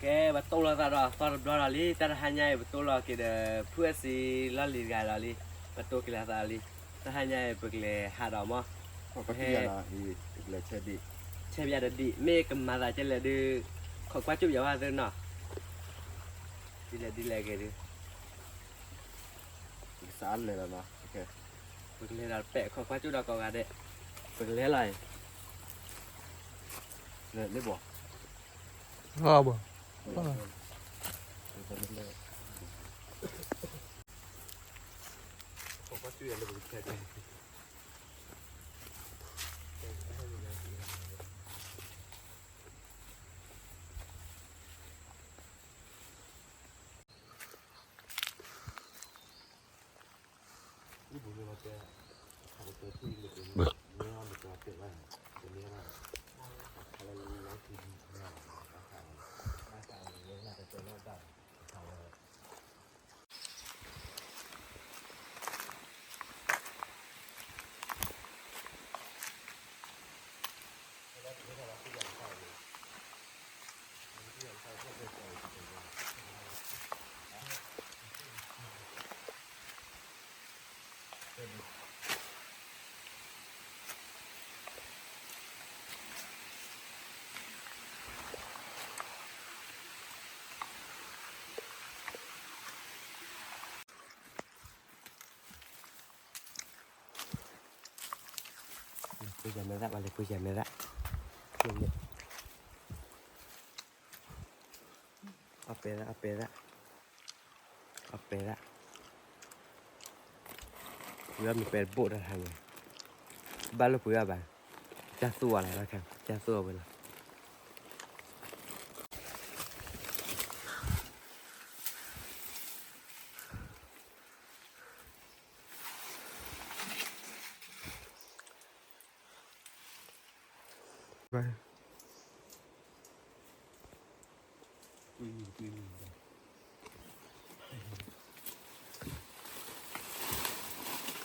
ကဲ ပတိၢ်လီၤသးဒီးသီတဘျီဒီးလံ, တၢ်တဟါညါအံၤ ပတိၢ်လီၤက့ၤဒီး ဖုၣ်အၢၣ်စံလီၢ်လံၤတဂၤဒီးလံ, ပတိၢ်က့ၤလီၤသးလံ, တၢ်ဟါညါအံၤ ပကလဲၤဟးဒီးမး, ဟဲ ဆဲးပယၤတဒံး, မ့ၢ်ကမၤသးကဲလဲၣ်ဒုး, ခိးကွၢ်ကၠိၣ်ပယၤဝဲသ့နီၤ, ဒ်လဲၣ်ဒ်လဲၣ်ဂ့ၤဒုး, ပကစးလဲၤလီၤနီၤ, ပကလဲၤဒီးပဲာ်ခိးကွၢ်ကၠိၣ်ဒီးကိးဂၤဒဲး, ပကလဲၤလီၤအံၤ, လဲၤလံဘီၣ်, ဘီၣ် ပှ့ၤယၤမဲာ်သၣ်, ပှၤလဲၤပှ့ၤယၤမဲာ်သၣ်, အပဲဒၣ်, အပဲဒၣ်, အပဲဒၣ်, ပှ့ၤအီၣ်မ့ၢ်ပဲတဘိၣ်တၢ်တဟါညါ, ဘၣ်လၢပှ့ၤအီၣ်ဘၣ်, ကၢ်သူၣ်အီၤလီၤ, ကၢ်သူၣ်အီၤဝဲလီၤ.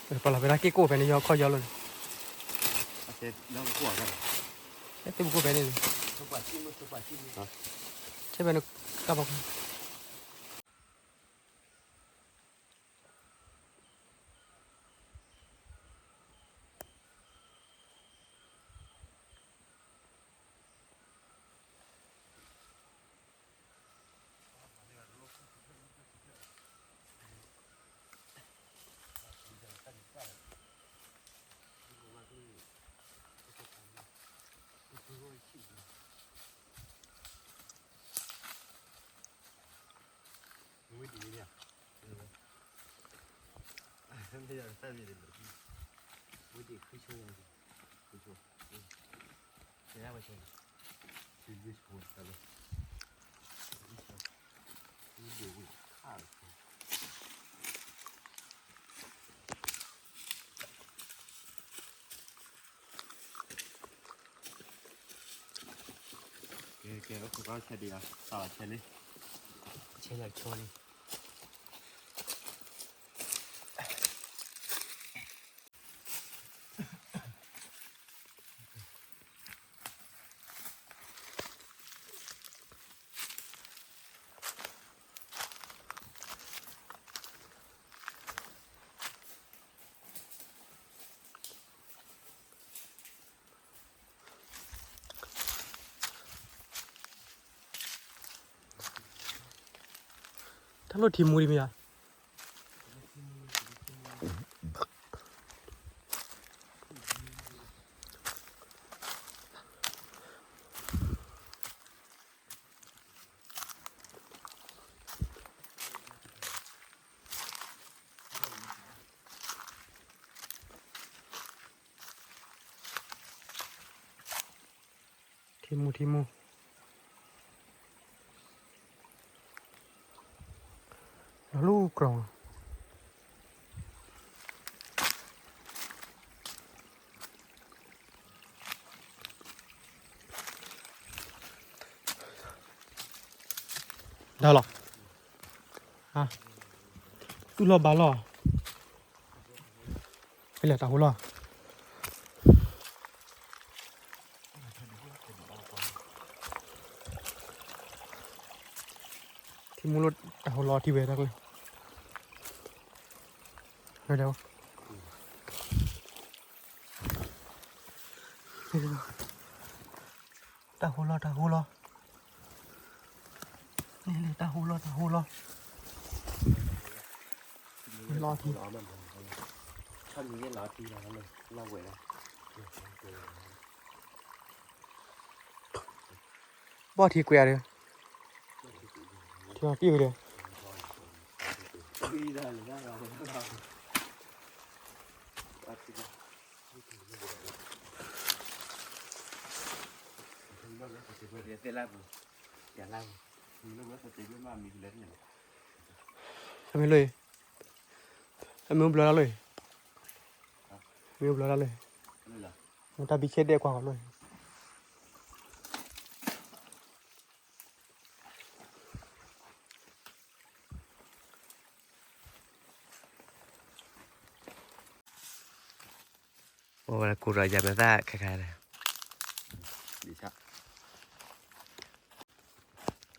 ပလီၤဖဲတၢ်က့ၢ်ကိၣ်ဖဲန့ၣ် ယီခီၣ်ယီလိာ်န့ၣ်, အဲၣ်သုပကိၣ်ဖဲန့ၣ်န့ၣ်, ဆဲဖဲန့ၣ်, ကၢ်ဘီ ဝံၤဒံးန့ၣ်, ဝံၤဒံးဃုဆိ, ဃုဆိ, ဝံၤဒံးဝံၤ, ကဲ ကဲ အိၣ်ခိးကီၢ်ဆဲးဒံးဧါ, စးလီၤဆဲးလံ, ဆဲးလီၤဆိလံ. တၢ်လိၣ်ထံမူဒံးမ့ၢ်ဧါ. ထံမူ ထံမူ, လီၤလူၢ်ကြီၤ ဒါလီၤ, သူၣ်လီၤဘါလီၤ, ဖဲလဲၣ်တၢ်ဟူလီၤ. ထံမူလိၣ်တၢ်ဟိလီၤထံဝဲတၢ်ကျဲ, ဝဲဒၣ်, တၢ်ဟိလီၤ တၢ်ဟိလီၤ, န့ၣ်လၢတၢ်ဟိလီၤ တၢ်ဟိလီၤ, လီၤထံ, ဘီၣ်ထံကွဲးဧါဒီး, ထံအီၤကံၣ်ဝဲဒီး အမ့ၢ်လိၣ်အံၤ, အမ့ၢ်ဘျီတၢ်လိၣ်အံၤ, မ့ၢ်ဘျီတၢ်လိၣ်အံၤ, မ့ၢ်တၢ်ဘံဆဲဒဲးကွၢ်ဃီလိၣ်အံၤ. အိၣ်ဝဲကူဒီးယၤမဲာ်သၣ်ခါခါဒီး,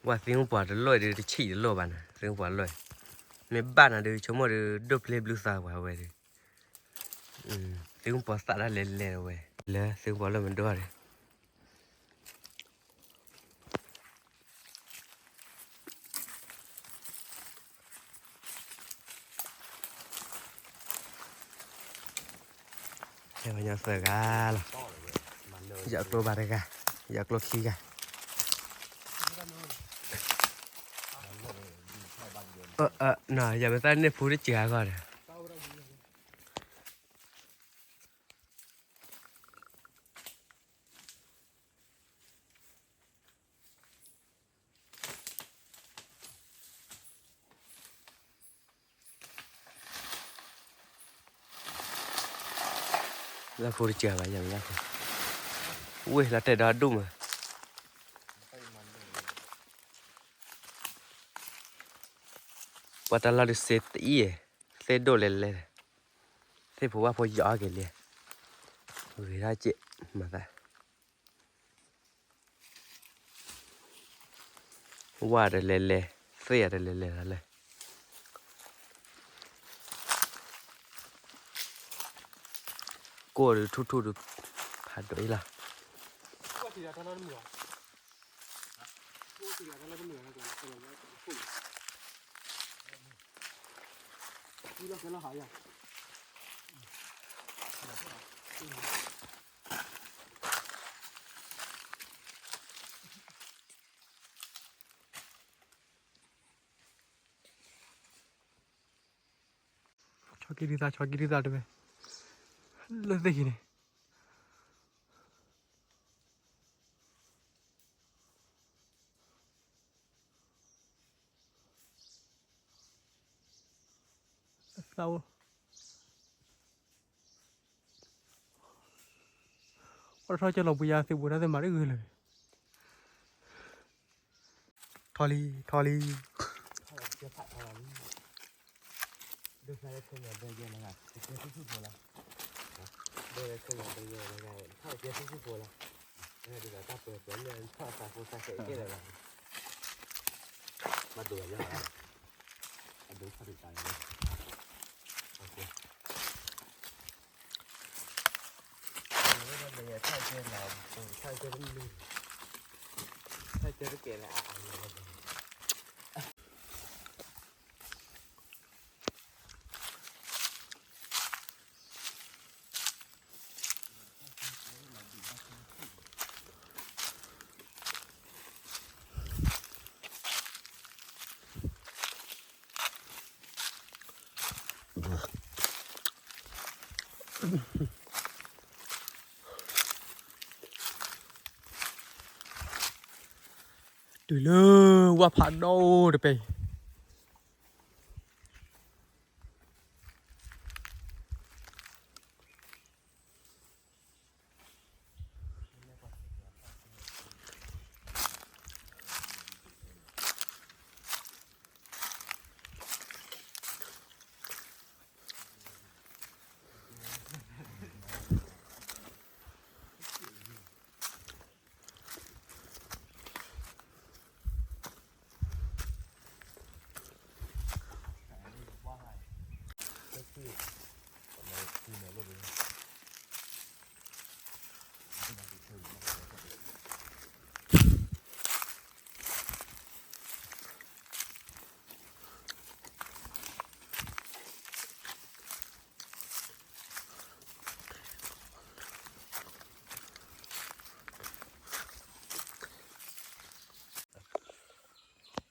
ဝဲသ့ၣ်မုၢ်ပှၢ်တလိၣ်အံၤဒုး တဆံးတလိၣ်ဘၣ်န့ၣ် သ့ၣ်မုၢ်ပှၢ်တလိၣ်အံၤ, မ့ၢ်ဘၣ်နၤဒုး ဆိကမိၣ်ဒုး ဒိၣ်ပျဲၢ်ဘျုးသးပှၤဝဲဒီး, သ့ၣ်မုၢ်ပှၢ်သးတၢ်လဲၤလဲၤဝဲ, လၢသ့ၣ်မုၢ်ပှၢ်လၢမုၢ်ဒိၣ်ဒီး ဟဲဝဲညီသၢဂၤလီၤ, ယီၤကျိဘၣ်တဂၤ, ယီၤကျိခံဂၤ, ယီၤမဲာ်သၣ်န့ၣ်ဖူတစှၤအဂီၢ်ဒီး လၢဖိတစှၤဘၣ်ယၤ, ဝ့ၢ်လီၤတဲာ်ဒီးဒူၣ်မး, ပှၤတၢ်လီၢ်တစ့တအံၤ, သ့ၣ်ဒိၣ်လဲၤလဲၤ, သ့ၣ်ဖိဝၣ်ဖိယီၤက့ၤလံ, ဂ့ၤထီၣ်က့ၤ, မၤသး ဝၣ်တလဲၤလဲၤ, သ့ၣ်အတလဲၤလဲၤလီၤလဲၣ်, ကိၢ်ဒုးထူၣ်ထူၣ်ဒုး, ဖးဒိၣ်အံၤလီၤ, ဆီက့ဒုးသး ဆီက့ဒုးသးတဝဲ, လၢသ့ၣ်ခံန့ၣ် သးအိၣ်, ပှၤထီၣ်ကၢလီၤပှၤယၤသ့ၣ်ပူၤတၢ်သ့ၣ်မၤတဂ့ၤလၢၤ, ထီၣ်လံ ထီၣ်လံ, ဒိၣ်ဖျါလၢခိၣ်ညါဘဲယဲလၢဂၤ တကဲဆူၣ်ဆူၣ်ဖိလီၤ, ဒိၣ်လၢခိၣ်ညါဘဲယဲလၢဂၤ ထီၣ်တကဲဆူၣ်ဆူၣ်ဖိလီၤ, ဒ်သိးတၢ်ပၢၤပၢၤလၢထီၣ်သးဖိသးခဲးကဲလၢာ်လီၤ, ဘၣ်ဒိးယၤ, အဒိးထီၣ်တကးလီၤ, ထီၣ်ကဲလီၤ, ထီၣ်ကဲတမံၤ, ထီၣ်ကဲတကဲလၢအအါလီၤ. တုၤလၢဝၣ်ဖးဒိၣ်တပဲအံၤ တ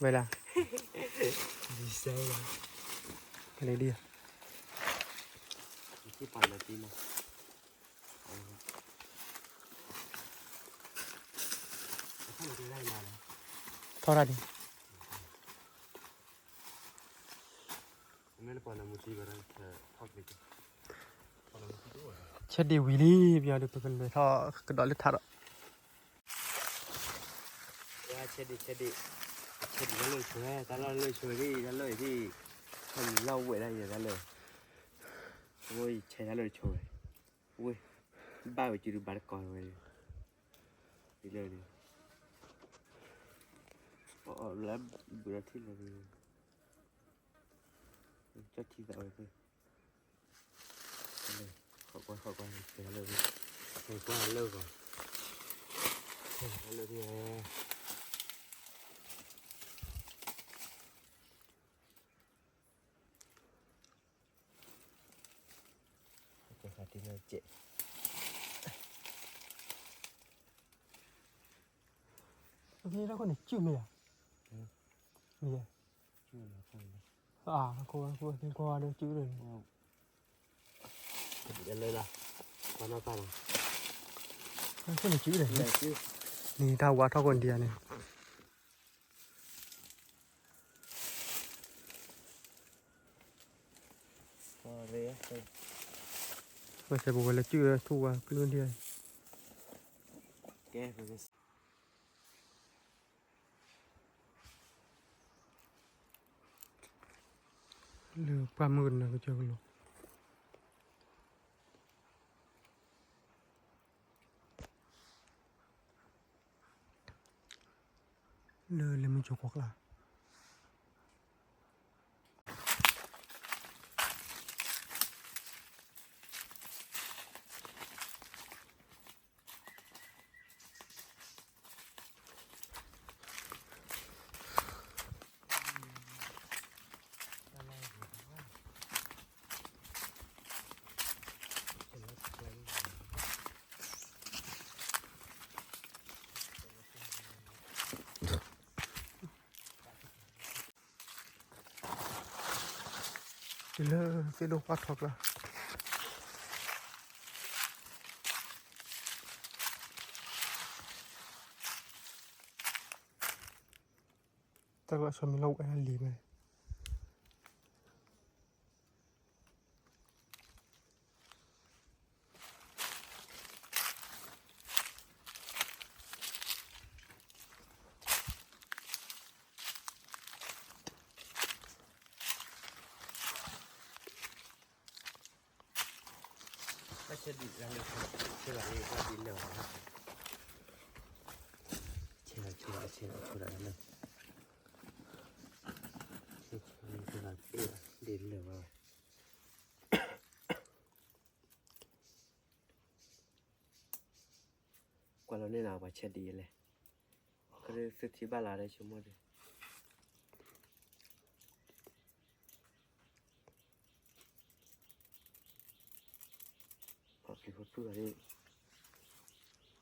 ဝဲလၢ, ကလဲၤဒံး, ထီၣ်တၢ်ဒံး. ဆဲးဒ့ၣ်ဝံၤလံ, ပယီၤဒီး ပကလဲၤထီၣ်ကဒီးလၢထးဒီး, ဆဲးဒ့ၣ်, ဆဲးဒ့ၣ်, ဆဲးဒ့ၣ်တၢ်လီၢ်တဆိဝဲ, တၢ်လီၢ်လၢတဆိဝဲဒၣ်, တၢ်လီၢ်အံၤဒၣ်, ခီၣ်မံၤလီၢ်ဝဲဒၣ်ယဲတၢ်လီၢ်, အဃိယဆဲးတၢ်လီၢ်တဆိဝဲ, ဝဲ, ဘၣ်ဝဲစုဒုးဘၣ်တကီဝဲ, ဒ်လၢန့ၣ်, အီၣ်လၢဘုးဒီးထံၣ်လၢ, ကၠီၣ်ထံသးဝဲသ့ၣ်, ဃီကွၢ်ဃီကွၢ်, ဆဲးလၢ, ဆဲးကွၢ်လၢဂီၤ, ဆဲးလၢ, ကဲခါတံၢ်လၢကဲး, အက့တၢ်ခိၣ်န့ၣ် စုၣ်မ့ၢ်ဧါ, မ့ၢ်, အခိၣ်အခိၣ်အခိၣ်ဒီးစုၣ်ဒီး, လၢလၢ, ပှၤနီၢ်ပၢ်လီၤ, အခိၣ်န့ၣ်စုၣ်ဒီး, န့ၣ်တၢ်ဝါထီၣ်ခိၣ်ဒံးဧါန့ၣ် ပှၤစဲးပဝဲလၢစုၣ်ထူၣ်ဝါကျိၣ်ဒံး, လၢပှၢ်မုၢ်ကနၢကစၢၢ်ကလိၤ လၢလၢမုၢ်ကၠိၤကွီၢ်ကျါ တုၤလၢသ့ၣ်ဒိၣ်ပှၢ်ထီကျါ တၢ်ကလီၤဆီမံၤလီၤဝဲဒၣ်လံၤမး. တၢ်ကလီၤဆီမံၤလီၤဝဲဒၣ်လံၤမး. ဆဲးဒံးလၢ ဆဲးလီၤန့ၣ် ဆဲးဒံးလၢာ်ဘၣ်, ဆဲးလီၤ ဆဲးလီၤ ဆဲးလီၤ ဆဲးလီၤလၢာ်, ဆဲးလီၤ ဆဲးလီၤ ဒံးလၢာ်ဘၣ်. ကွၢ်လီၤန့ၣ်နီၤ ပှၤဆဲးဒံးလဲၣ်, ကရၢသုထံၣ်ဘၣ်လၢ်ဒီးဆိကမိၣ်ဒီး ပှၤပျံၤဖိသူၣ်လီၤဒ် မ့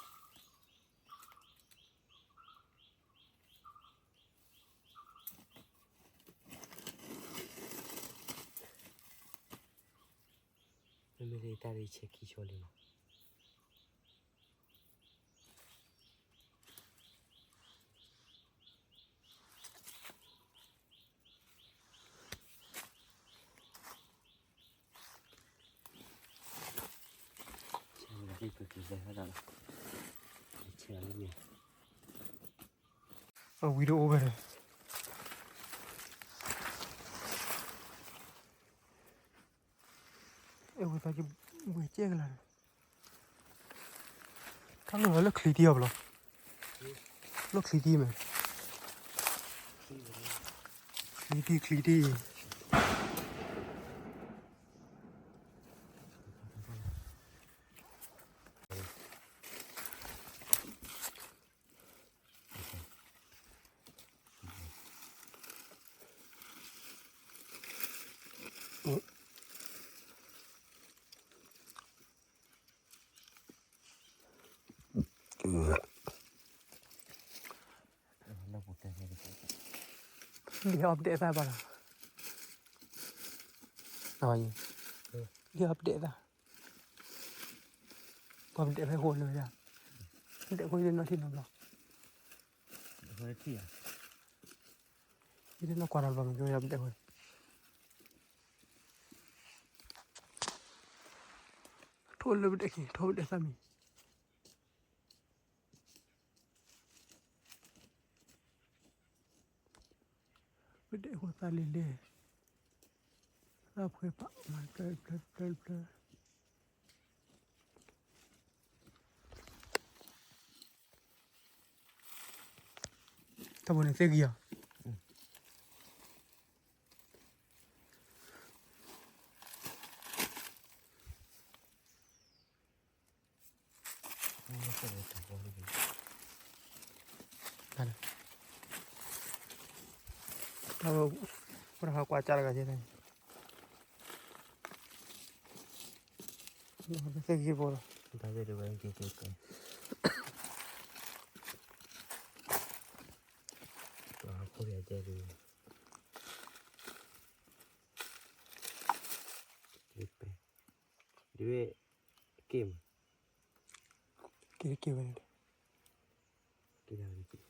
မ့ၢ်လၢတၢ်ရ့ဆဲးခံဆိလံနီၤ. ဆဲးလီၤလၢပကလဲၤဟဲဒၣ်လီၤ, ဆဲးလီၤလၢန့ၣ်, အဝံၤတအိၣ်ဝဲဒီး အဝဲသးကဝဲၤကဲကလၤန့ၣ်, တၢ်လီၢ်လၢချံတံၢ်အီၤဘၣ်လီၤ, လၢချံတံၢ်မ့ၢ်, ချံတံၢ် ချံတံၢ်. လံာ်ဟဲအီၣ်ပဒဲးသၣ်ဘၣ်လီၤ, လံာ်ဟဲအီၣ်ပဒဲးသၣ်, ပှၤပဒဲးဖဲဃိလၢယၤ, ပဒဲးဃိယနီၢ်ထံနီၢ်ဘျီ, ယနီၢ်ကွၢ်နီၢ်ဘျီမ့ၢ်ကယၤပဒဲးဃိ, ထိၣ်လၢပဒဲးခံ ထိၣ်ပဒဲးသၣ်မံၤ ပဒဲးဃိသၣ်လံလဲၣ်, သၣ်ဖှဲပာ်မၤတဖျၢၣ်တဖျၢၣ်တဖျၢၣ်တဖျၢၣ်, တၢ်ဘိန့ၣ်သ့ၣ်ဂံၢ်ဧါ. တၢ်ဝဲ ပှၤကွၢ်ကၢ်တဂၤကဲန့ၣ်, သ့ၣ်ဂံၢ်ဘိလီၤ, တၢ်သ့ၣ်တဝဲကဲကဲကဲ, ပှၤဟီၣ်ခိၣ်ယၤကဲဒုး, ဒ်ဝဲ, က့ၢ်မး, က့ၢ်က့ၢ်ဝဲန့ၣ်, က့ၢ်ဒၣ်ဝဲန့ၣ်,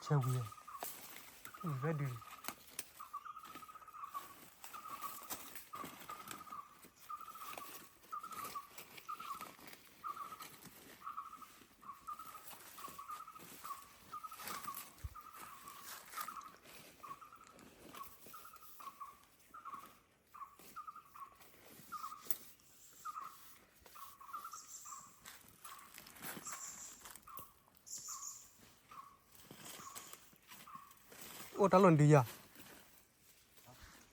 ဆဲးဝံၤ, ဝံၤဖဲဒုး. အိၣ်တၢ်လီၢ်ဒုးယၤ,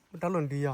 အိၣ်တၢ်လီၢ်ဒုးယၤ.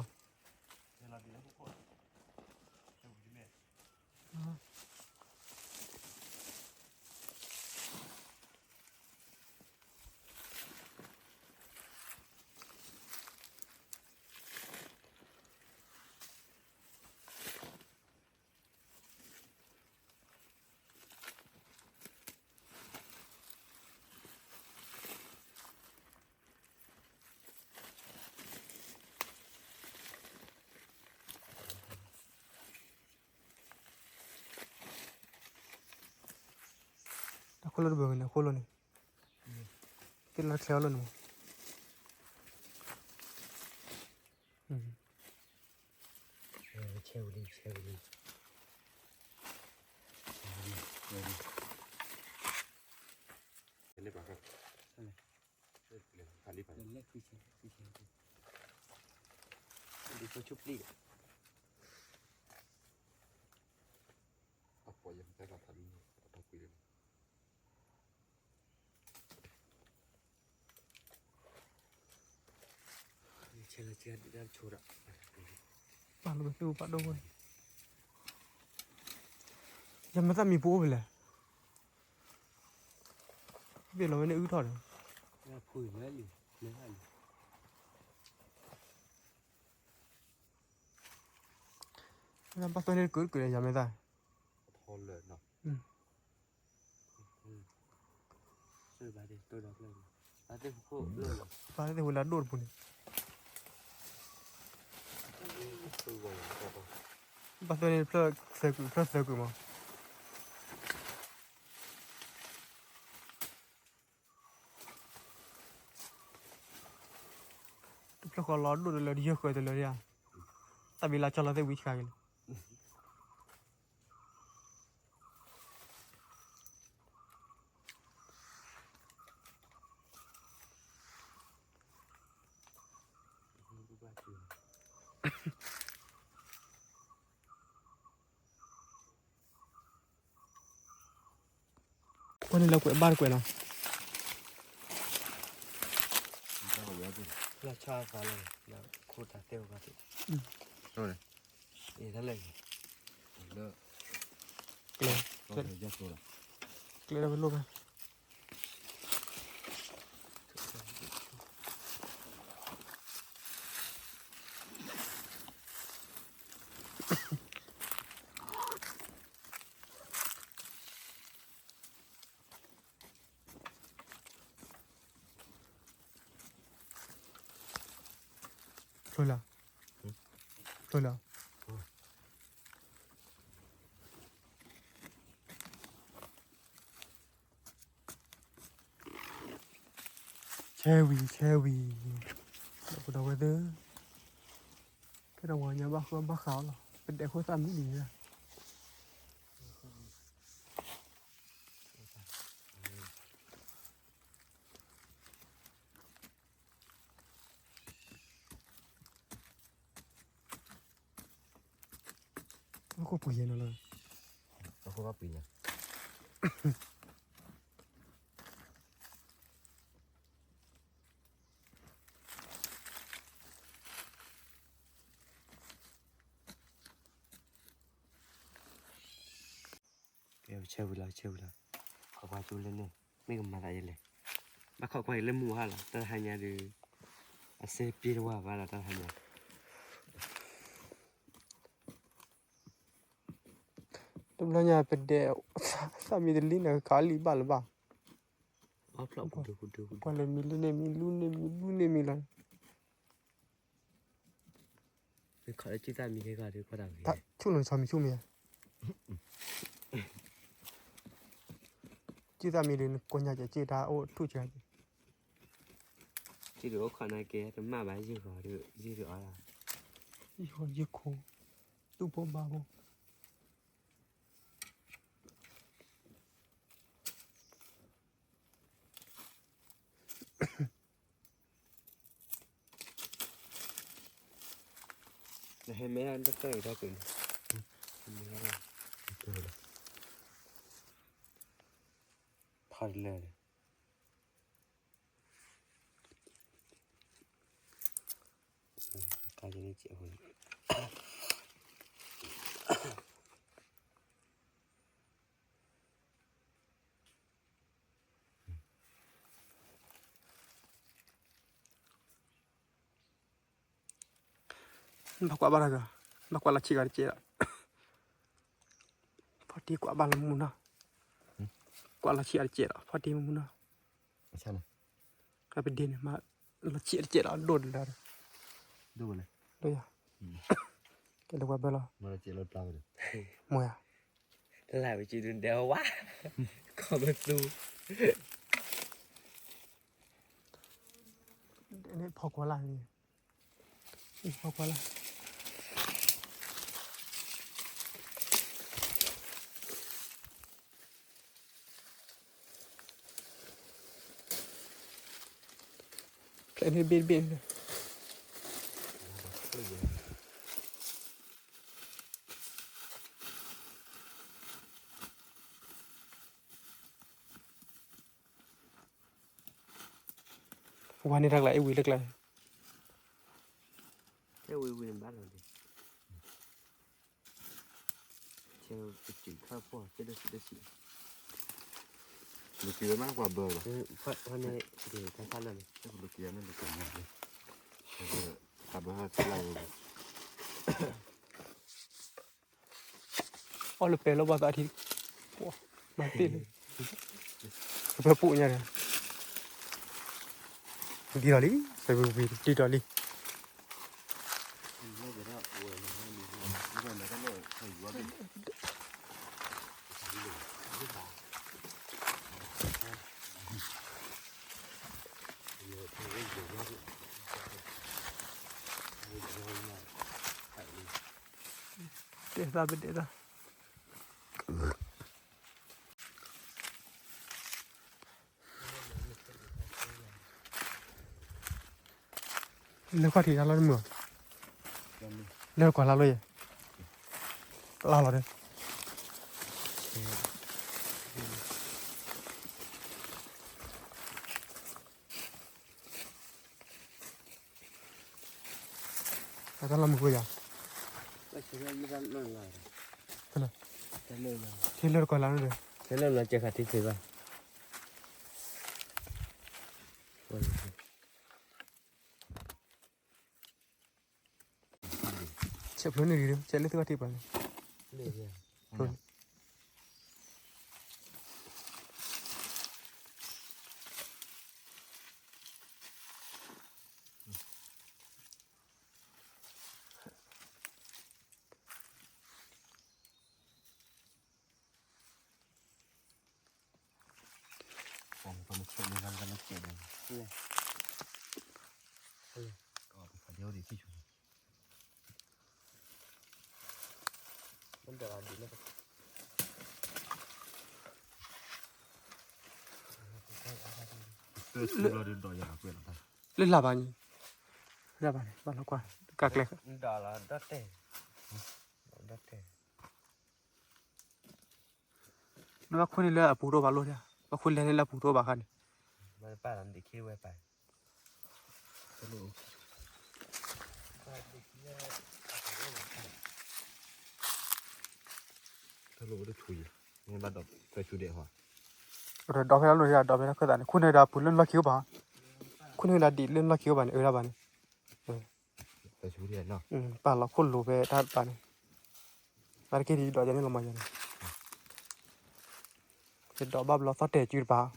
လၢတဘၢၣ်န့ၣ် အဃိလီၤန့ၣ်, သ့ၣ်လၢချဲအီၤလီၤန့ၣ်မး, ပာ်လီၤဝဲသ့ၣ်အိၣ်ပာ်ဒိၣ်ဝဲ, ယမ့ၢ်သၣ်မံၤပူၤအိၣ်ဖဲလဲၣ်, ဘ့ၣ်လီၤဝဲန့ၣ်အုၣ်ထီၣ်ဒီး, ဘၣ်သွဲန့ၣ်တကုာ်တကုာ်ဒီး ယမ့ၢ်သၣ် ပာ်သ့ၣ်ဝဲလၢအဒိၣ်တပူၤန့ၣ်, ဘၣ်သွဲန့ၣ်တဖျၢၣ်သၢကုာ် တဖျၢၣ်သၢကုာ်မး, တဖျၢၣ်ဃီလီၤဒိၣ်တလၢ တယၢၢ်ဃၢၤတလၢဧါ, တၢ်ဘံလါကၠီလီၤသ့ၣ်ဝံၤဆါက့ၤလီၤ. ကွၢ်န့ၣ်လၢကွဲးဘၣ်တကွဲးနီၤ, လၢဆၣ်သးလၢ လၢခိၣ်တၢ်သ့ၣ်ဝဲဘၣ်သ့ၣ်, အံၤတၢ်လဲၣ်, ကျဲ, ကျဲဒီးဝဲလိၣ်ဘၣ် ဖျိလၢ, ဖျိလၢ, ဆဲဝံၤ ဆဲဝံၤ, ဒီပုၢ်ဒီဝဲၢ်သ့ၣ်, ကဲထီၣ်ပှၤကညီဘၣ်ဃုဘၣ်ဃးအီၤလီၤ, ပဒဲးခိၣ်သၣ်မံလံ, အခိၣ်ပှံၤယဲနီၤလၢ, အခိၣ်ဘၣ်ပှံၤညါ, ကဲ ဆဲဝံၤလီၤ ဆဲဝံၤလီၤ, ခီပှၤကၠိလၢန့ၣ် မ့ၢ်ကမၤသးယဲလဲၣ်, ဘၣ်ခိးကွၢ်အံၤလၢမူဟါလီၤ တၢ်ဟါညါဒီး, အစဲပ့တဝါဘၣ်လီၤ တၢ်ဟါညါ တဘျီညါပဒဲး, သၣ်မံတလံန့ၣ် ကခးလံဘၣ်လၢၤဘၣ်, ကွၢ်လၢမံလူန့ၣ် မံလူန့ၣ် မံလူန့ၣ်မံလီၤ, ခးလၢကၠံၣ်သၣ်မံဟဲခါဒီးကွၢ်တၢ်ဂ့ၤ, ဆူၣ်လီၤဆီမံဆူၣ်မံ, ကၠံၣ်သၣ်မံဒီး နကိးညါကဲကၠံၣ်တၢ်အိၣ်ထူၣ်ကဲ, ကၠံၣ်ဒုးအိၣ်ခိးနာ်က့ တမၣ်ဘၣ်ယုၢ်ဃီၤဒီး ယုၢ်ဒုးအီၣ်ဒၣ်, ယုၢ်ဃီၤယုၢ်ခိၣ်, တူၢ်ဖိဘါဖိ နဟဲမဲတၢ်တၢ်အံၤတၢ်ကွံာ်န့ၣ်, ဟဲမဲတၢ်, ဖးတလဲၣ်န့ၣ်, ကါယန့ၣ်စဲးဖိန့ၣ် ဘၣ်ကွၢ်ဘၣ်တဂၤ, ဘၣ်ကွၢ်လၢဆံးဂၤတကဲးဒီး, ဖီၣ်တံၢ်ကွၢ်ဘၣ်လၢမူနီၤ, ကွၢ်လၢဆံးဂၤတကဲးဒီး ဖီၣ်တံၢ်မူနီၤ, ပဒ့န့ၣ်မး, လၢဆံးဂၤတကဲးဒီး ဒိၣ်တလၢဒီး, ဒိၣ်ယၤ, ကဲလၢပှၤဘၢလီၤ, မ့ၢ်ယၤ, ကဲလၢပှၤဘၢလီၤ, မ့ၢ်ယၤ, တလၢ်ဝဲကံဒုးဒဲးဝါ, ခီပသူ, ဖီကွၢ်လၢ်န့ၣ်, ဖီကွၢ်လၢ် ဖျဲးန့ၣ်ဘ့ၣ်တဘ့ၣ်န့ၣ်, ဝါန့ၣ်တၢ်ကျါ အ့ၣ်ဝံၤလၢကျါ, အ့ၣ်ဝံၤဝံၤန့ၣ်ဘၣ်လီၤ, ဆဲးပစံးခါဖှီၣ် ဆဲးဒိၣ်ဆံးဒိၣ်ဆံး, မ့ၢ်က့ၤဝဲမးကွၢ်ဘၢလီၤ, ဖဲန့ၣ်, တၢ်ဆါလၢန့ၣ်, တၢ်ဘၢဟါကလၢဝဲ အီၣ်လၢပဲလၢဘီၣ်သးထံ, မၤတ့ၢ်လံ, ကပၢပူညါဒီး, ဒ်ထီၣ်လံ, စဲးဝံၤဝံၤဒ်ထီၣ်လံ, တဲသးပတဲသး လၢကွၢ်ထံတၢ်လီၢ်တမုာ်, လၢကွၢ်လၢ်လီၤယဲ, လၢ်လီၤဒီး တၢ်လီၢ်မုာ်ကွံာ်ယၤ, ထံလၢတကွၢ်လၢ်န့ၣ်ဒီး, ထံလၢလီၤကဲခါထံသ့ဘၣ်, ဆဲးဖျိန့ၢ်ဂ့ၤဒီး ဆဲးလၢသုဂီၢ်ထံပှၤန့ၣ်, လၢလၢ်ဘၣ်န့ၣ်, လၢ်ဘၣ်န့ၣ် ဘၣ်လီၤကွၢ်, ကကျဲ, ဘၣ်ခွံန့ၣ်လၢအပူၤတအိၣ်ဘၣ်လိၣ်, ဘၣ်ခွံလဲၤန့ၣ်လၢအပူၤတအိၣ်ဘၣ်ခါန့ၣ်, တၢ်လိၣ်ဝဲတဆူယဲ, မ့ၢ်ဘၣ်ဒီးဖဲဆူဒဲးဟီ, ဒီးဒီးဖဲလၢလိၣ်ဒီး ဒီးဖဲလၢခၢၣ်သးန့ၣ် ခိၣ်န့ၢ်ဝဲဒၣ်ပူၤလၢနလီၢ်ခံအိၣ်ဘၣ်, ခိၣ်န့ၢ်ဝဲဒၣ်ဒံးလၢနလီၢ်ခံအိၣ်ဘၣ်န့ၣ် အဝဲဒၣ်ဘၣ်န့ၣ်, ပာ်လီၤခိၣ်လိၤဖဲတၢ်တပၤန့ၣ်, အါတက့ၢ်ဒ်ဒီးယၤန့ၣ်လီၤမးယၤန့ၣ်, ယဒီးဘၣ်ဘျီသီၣ်တဲာ်စုတပၤ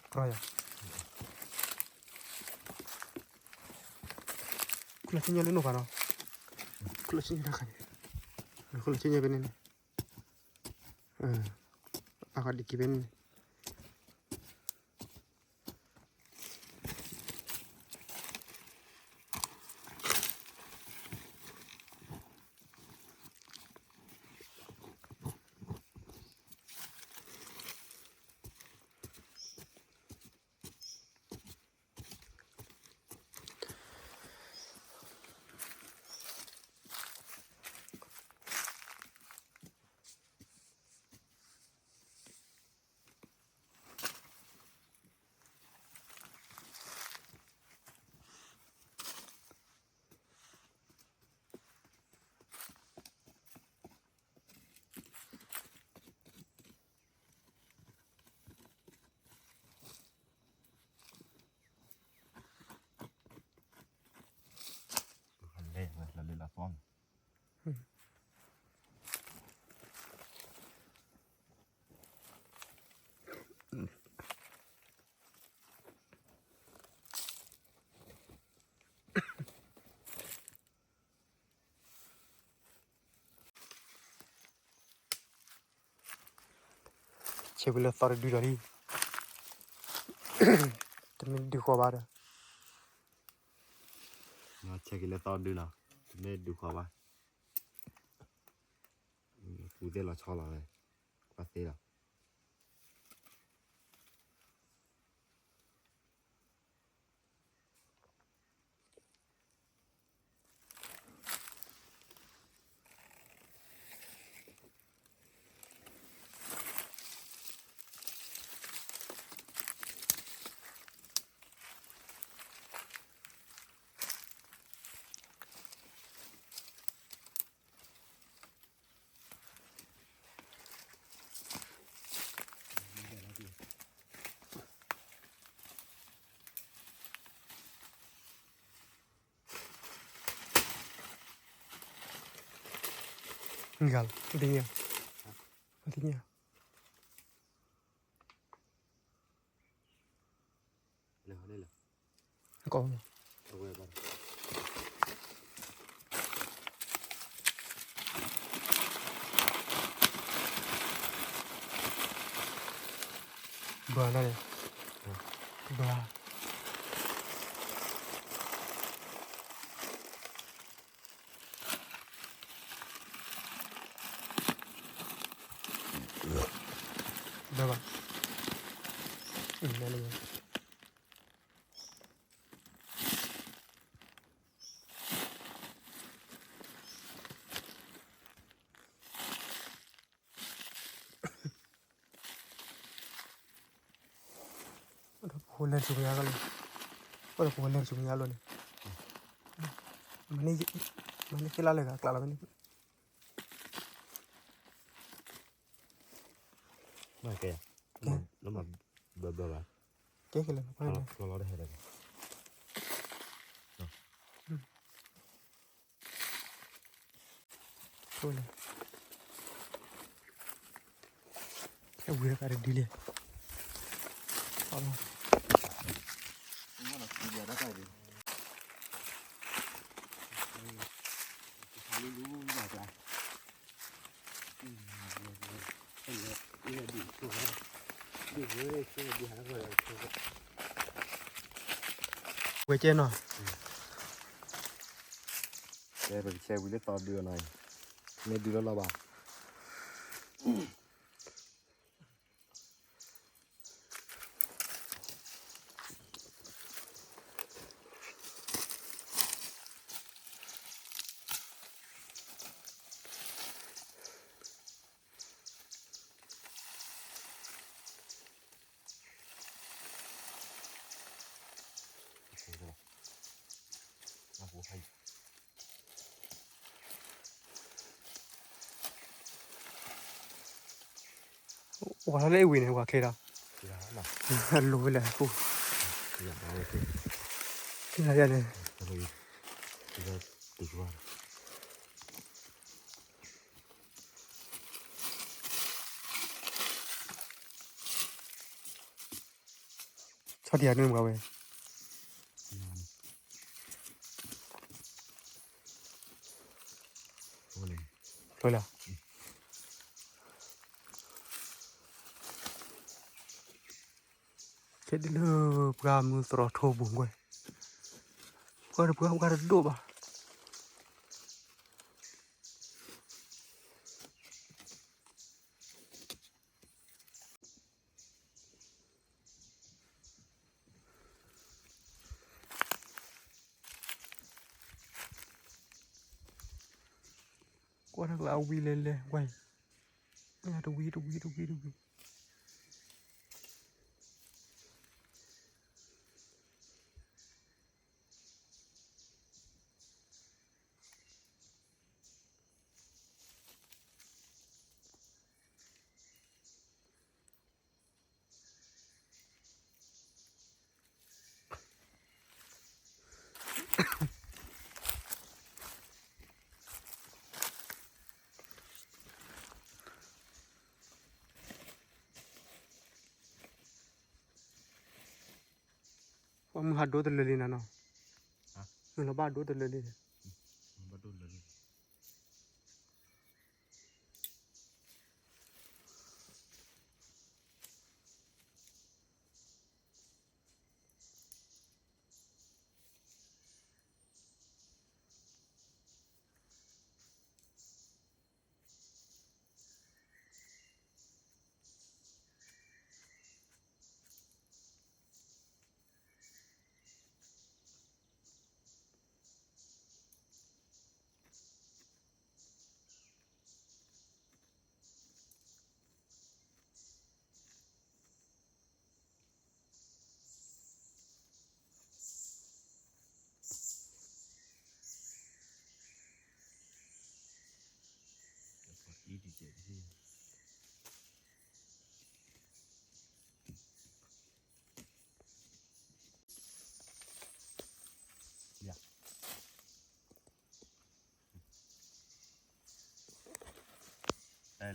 ကရၢယၤ, ခူၣ်လီၤဆ့ၣ်ညီၣ်လၢနိၣ်ဖးနီၤ, ခူၣ်လီၤဆ့ၣ်ညီၣ်တၢ်ခါန့ၣ်, ခူၣ်လီၤဆ့ၣ်ညီၣ်ဖဲန့ၣ်န့ၣ်, အဂၤဒံးက့ၤဖဲန့ၣ်န့ၣ်. ကဲဝံၤလၢသီတဒုဒီးလံ, တမ့ၢ်ဒုးဃီဘၣ်ဒီး, ဆဲးက့ၤလၢသီတဒုနီၤ, တမ့ၢ်ဒုးဃီဘၣ်, ပူၤသ့ၣ်လီၤဆီလီၤ, ပှၤသ့လီၤ. ဂၤလီၤ, တသ့ၣ်ညါ, တသ့ၣ်ညါ, ကီး, ဘၣ်နၤန့ၣ်, ဘၣ် ဘၣ်ဘၣ်, အံၤနၤန့ၣ်, ပဃိလဲၤဆူညါလီၤ, ပဃိလဲၤဆူညါလီၤန့ၣ်, မၤန့ၢ်ဃ့လၢ်လၢဂၤကျါလီၤဝဲန့ၣ်, မၤကဲ, လၢမၤဘၢဘၢဘၣ်, ကဲကဲလၢ, လီၤလီၤတဟဲလၢ, ဆိလဲၣ်, ဝံၤတကးတဒ်လဲၣ်, ဝဲကဲနီၤ, ပကဆဲးဝံၤလၢသီဒုအီၤနီၤ, မ့ၢ်ဒုလီၤလီၤဘၣ်. ဝၤလၢအဝံၤန့ၣ် ဝၤချ့ဒီး, အလိၤဝဲလဲၣ်အဃိ, န့ၣ်, ဆီဒံးဧါန့ၣ်မ့ၢ်ဝဲ, ဖျိလၢ, ခဲဒ်လၢပှၤမုၢ်သရီထိပူၤကွဲ, ပှၤတပှၤပှၤတဒိၣ်ဘၣ်. ကွၢ်တၢ်ကျါအဝံၤလဲၤလဲၤဝဲ, တဝံၤတဝံၤတဝံၤတဝံၤ. ပှၤမုၢ်ဟးဒိတလၢာ်လံနၤနီၤ, မုၢ်လီၤဘၣ်ဒိတလၢာ်လံ.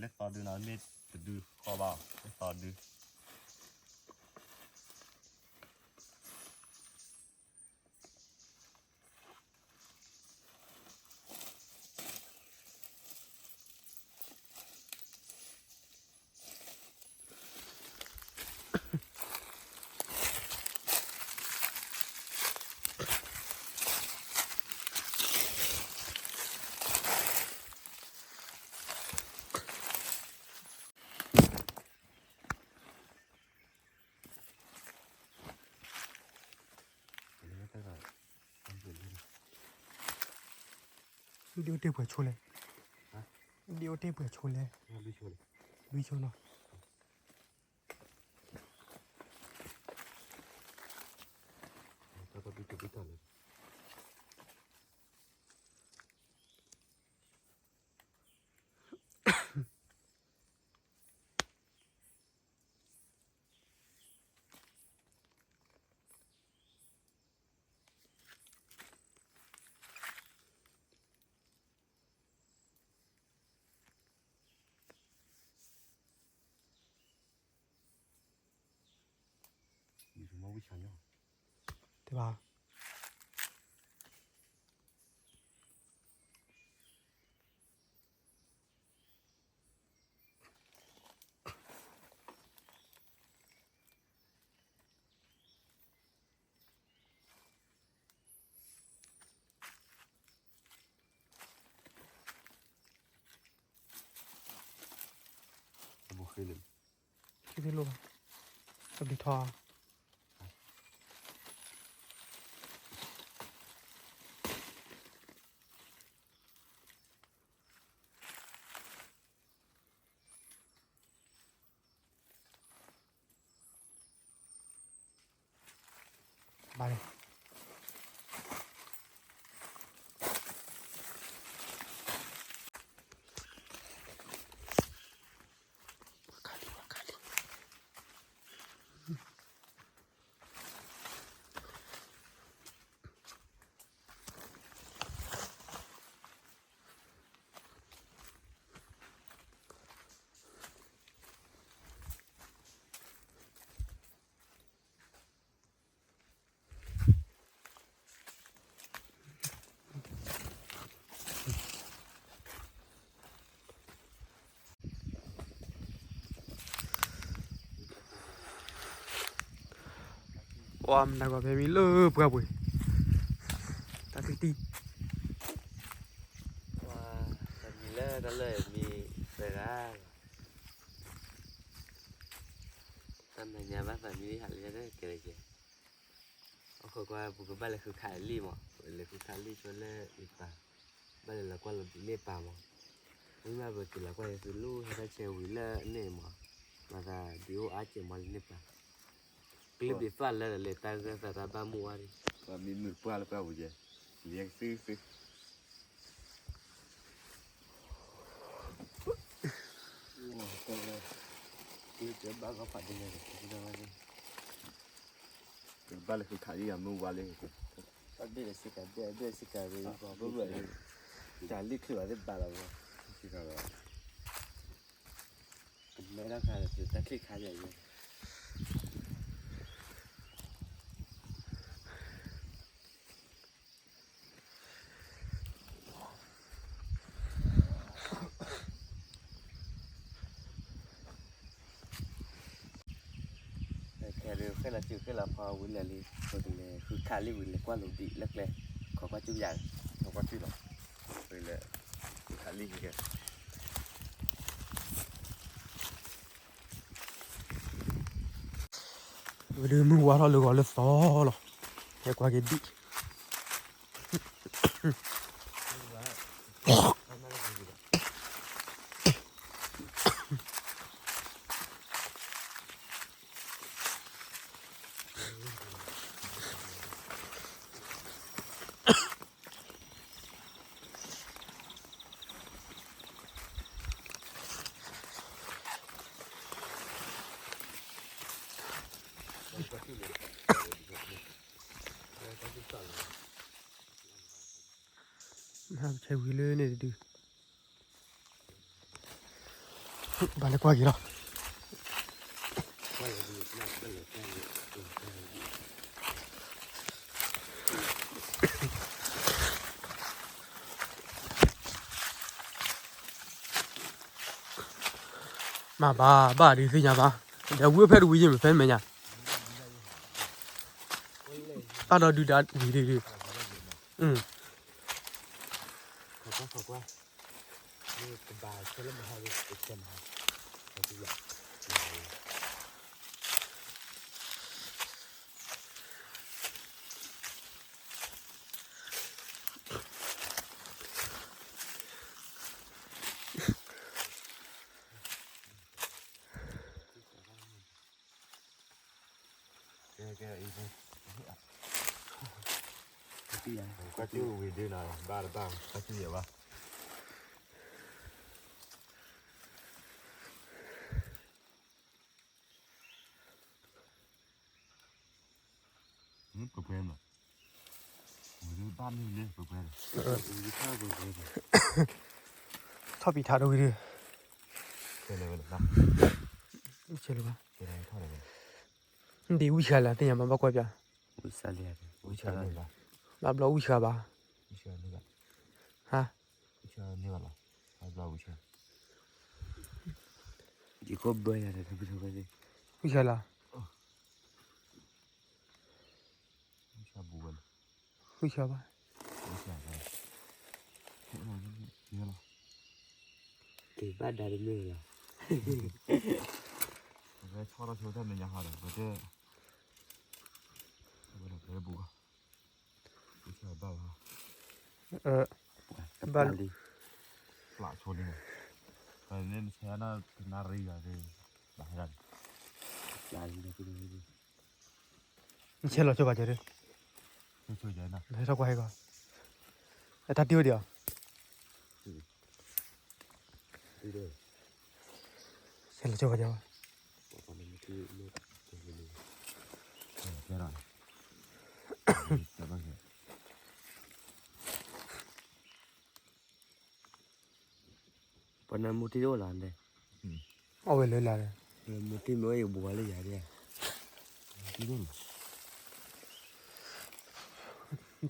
လၢသီဒုနီၤ မ့ၢ်တဒုဃီဘၣ် လၢသီဒု ဒ်အိၣ်တ့ၢ်ပှဲၤဆိလဲၣ်, ဒ်အိၣ်တ့ၢ်ပှဲၤဆိလဲၣ်, လွံၢ်ဆိနီၤ. တဲဘၣ်. ဘိၣ်ဃ့လၢ ခံသ့ၣ်လိၣ်ဘၣ်, ကဘျံးထီၣ်. ဘၣ်လဲၣ်. ပှၤမနုၤဂီၢ်ဖဲမံၤလၢပှၢ်ပူၤ, တၢ်တံၢ်တံၢ်, ပှၤ, တၢ်မံၤလၢတၢ်လၢမံၤသၢဂၤလီၤ. တၢ်မဲာ်ညါဘၣ်သးမံၤဟးလၢကဲကဲ, အခိၣ်ကွၢ်ပူၤကဘၣ်လဲၤဃုခးလံာ်မး, လဲၤဃုခးလံာ်ဆိလၢမ့ၢ်ပၢ်, ဘၣ်လဲၤလီၤကွၢ်လီၤဒံးမ့ၢ်ပၢ်မး, မ့ၢ်ဘၣ်ပက့ၤလီၤကွၢ်ယသုလူၢ်ဟဲတၢ်ဆဲးဝံၤလၢန့ၣ်မး, မၤသးဒ်အိၣ်အါကဲမးလံန့ၣ်ပၢ်, ကျ့ဘ့းသၣ်လၢလဲၤတၢ်ဂၢၢ်သးတၢ်ဘၣ်မူဝါဒံး, ပှၤမံမုာ်ပှၢ်လၢပှၢ်ပူၤယဲ, လဲၤသုသု ဘၣ်လၢဃုခးလံယမုၢ်ဝါလံ, ဘၣ်ဘ့ၣ်လၢစ့ကၤဘ့ၣ် ဘ့ၣ်စ့ကၤရံ, တၢ်လံၣ်ချုးအီၤသ့ၣ်ဘၣ်လီၤ, ကမဲထီၣ်ခါလၢတၢ်ချံၣ်ခါယၤယဲ ခဲဒုးဃဲလီၤစုၤဃဲလီၤဖီဝံၤလၢာ်လံ, ပကလဲၤဃုခးလံဝံၤလဲၤကွၢ်လိာ်ဒံးလၢကျဲ, ခိးကွၢ်စုယၤ, ခိးကွၢ်စုလီၤ, ပလဲၤဃုခးလံကဲ, ဝဲဒုးမုၢ်ဝါထီၣ်လၢဂီၤလၢသီလီၤ, ဟဲကွၢ်က့ၤဒံး တၢ် ဆဲးဝံၤလၢန့ၣ်တဒု ဘၣ်လဲၤကွၢ်က့ၤလီၤ. မ့ၢ်ဘၣ်ဘၣ်ဒုးသ့ၣ်ညါဘၣ်, ဒီးဝံၣ်ဖဲတဝံၤယ့ၢ်မ့ၢ်ဖဲမဲာ်ညါ, တၢ်ဒီးဒုးဒါဝံၤဒုးဒုး, ကွၢ်တူၢ်ဝံၤဒုးနီၤ, ဘၣ်တဘၣ်, ကွၢ်တူၢ်ယဲၢ်ဘၣ်. ပှဲၤပှဲၤမး, ဝံၤဒုးဘၣ်မ့ၢ်လၢပှဲၤပှဲၤဒီး, ထီၣ်ပံးထးတဝံၤဒုး, ဆဲးလၢၤဘၣ်, ဒ်ဝံၣ်ဃာ်လၢသ့ၣ်ညါမး ဘၣ်ကွၢ်ပျး, ဘၣ်ဘျီဝံၣ်ဃာ်ဘၣ်, ဟါ, ဝံၣ်ဃာ်လီၤ, ဝံၣ်ဃာ်ဘၣ်, က့ၤဘၣ်ဒါတမ့ၢ်လီၤ, ဆီထီၣ်ဆိတၢ်မဲာ်ညါဟီဒီး ပတ, ပတဘူၣ်ဘၣ်, ဘၣ်လံ, ပျးဆိလံ, ပမ့ၢ်ဆဲးနၢ်တနၣ်ရံၣ်ဂၤ, ပျးလံ, နဆဲးလီၤဆိကီးကဲဒုး, ဟဲထီၣ်ကွၢ်ဟဲကီး, အတၢ်တံၢ်ဝဲဒံးအီၤ, ဆဲးလီၤဆိကီးကဲ, ပှၤနၢမူတံၢ်အိၣ်လီၤန့ၣ်, အီၣ်ဝဲလၢလာ်, မူတံၢ်မ့ၢ်အိၣ်ယဘှီလၢယၤဒၣ်,